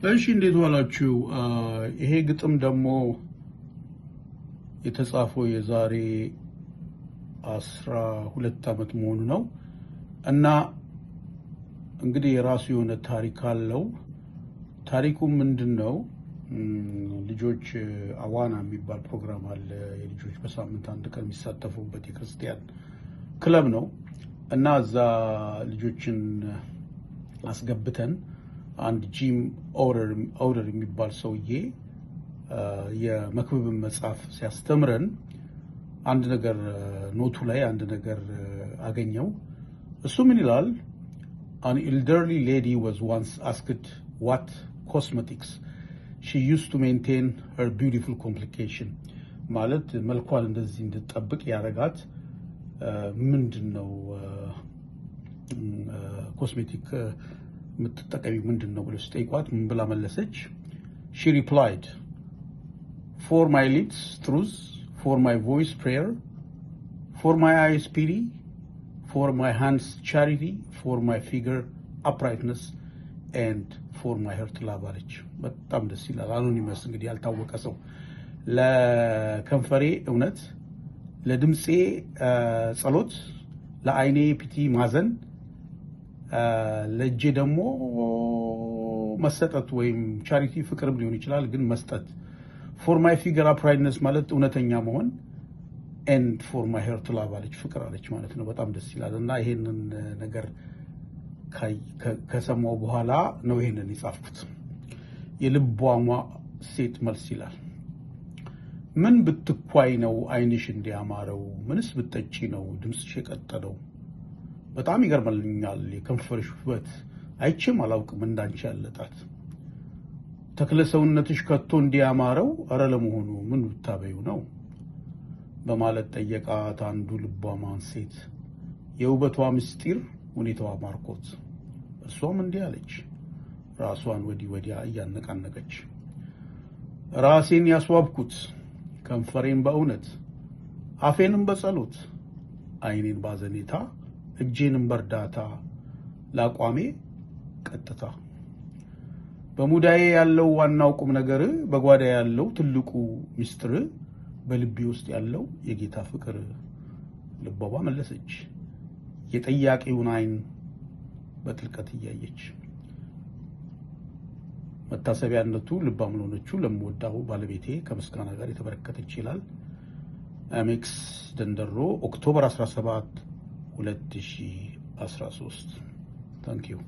እሺ፣ እንዴት ዋላችሁ? ይሄ ግጥም ደግሞ የተጻፈው የዛሬ 12 ዓመት መሆኑ ነው እና እንግዲህ የራሱ የሆነ ታሪክ አለው። ታሪኩ ምንድን ነው? ልጆች አዋና የሚባል ፕሮግራም አለ። የልጆች በሳምንት አንድ ቀን የሚሳተፉበት የክርስቲያን ክለብ ነው እና እዛ ልጆችን አስገብተን አንድ ጂም ኦደር የሚባል ሰውዬ የመክብብን መጽሐፍ ሲያስተምረን አንድ ነገር note ኡ ላይ አንድ ነገር አገኘው። እሱ ምን ይላል? "An elderly lady was once asked what cosmetics she used to maintain her beautiful complexion።" ማለት መልኳን እንደዚህ እንድትጠብቅ ያረጋት ምንድን ነው፣ cosmetic የምትጠቀሚው ምንድን ነው ብለው ሲጠይቋት ምን ብላ መለሰች? "She replied, 'For my lips truth, for my voice prayer, for my eyes pity, for my hands charity, for my figure uprightness, and for my heart love' አለች። በጣም ደስ ይላል። Anonymous እንግዲህ ያልታወቀ ሰው። ለከንፈሬ እውነት፣ ለድምፄ ጸሎት፣ ለአይኔ pity ማዘን፣ ለእጄ ደግሞ መሰጠት ወይም charity ፍቅርም ሊሆን ይችላል፣ ግን መስጠት። For my figure uprightness ማለት እውነተኛ መሆን፣ and for my heart love አለች፣ ፍቅር አለች ማለት ነው። በጣም ደስ ይላል እና ይሄንን ነገር ከሰማው በኋላ ነው ይሄንን የጻፍኩት። የልቧሟ ሴት መልስ ይላል። ምን ብትኳይ ነው ዓይንሽ እንዲያማረው? ምንስ ብትጠጪ ነው ድምፅሽ የቀጠለው? በጣም ይገርመኛል የከንፈርሽ ውበት፣ አይቼም አላውቅም እንዳንቺ ያለ ጣት። ተክለ ሰውነትሽ ከቶ እንዲያማረው፣ እረ ለመሆኑ ምን ብታበዩ ነው? በማለት ጠየቃት አንዱ ልቧማን ሴት የውበቷ ምስጢር ሁኔታዋ ማርኮት። እርሷም እንዲህ አለች ራሷን ወዲህ ወዲያ እያነቃነቀች፣ ራሴን ያስዋብኩት ከንፈሬን በእውነት፣ አፌንም በጸሎት፣ ዓይኔን ባዘኔታ፣ እጄንም በእርዳታ፣ ለአቋሜ ቀጥታ። በሙዳዬ ያለው ዋናው ቁም ነገር፣ በጓዳዬ ያለው ትልቁ ምስጢር፣ በልቤ ውስጥ ያለው የጌታ ፍቅር። ልቧ መለሰች የጠያቂውን ዓይን በጥልቀት እያየች። መታሰቢያነቱ ልባም ለሆነችው ለምወዳው ባለቤቴ ከምስጋና ጋር የተበረከተች ይላል። አሜክስ ደንደሮ፣ October 17 2013። Thank you.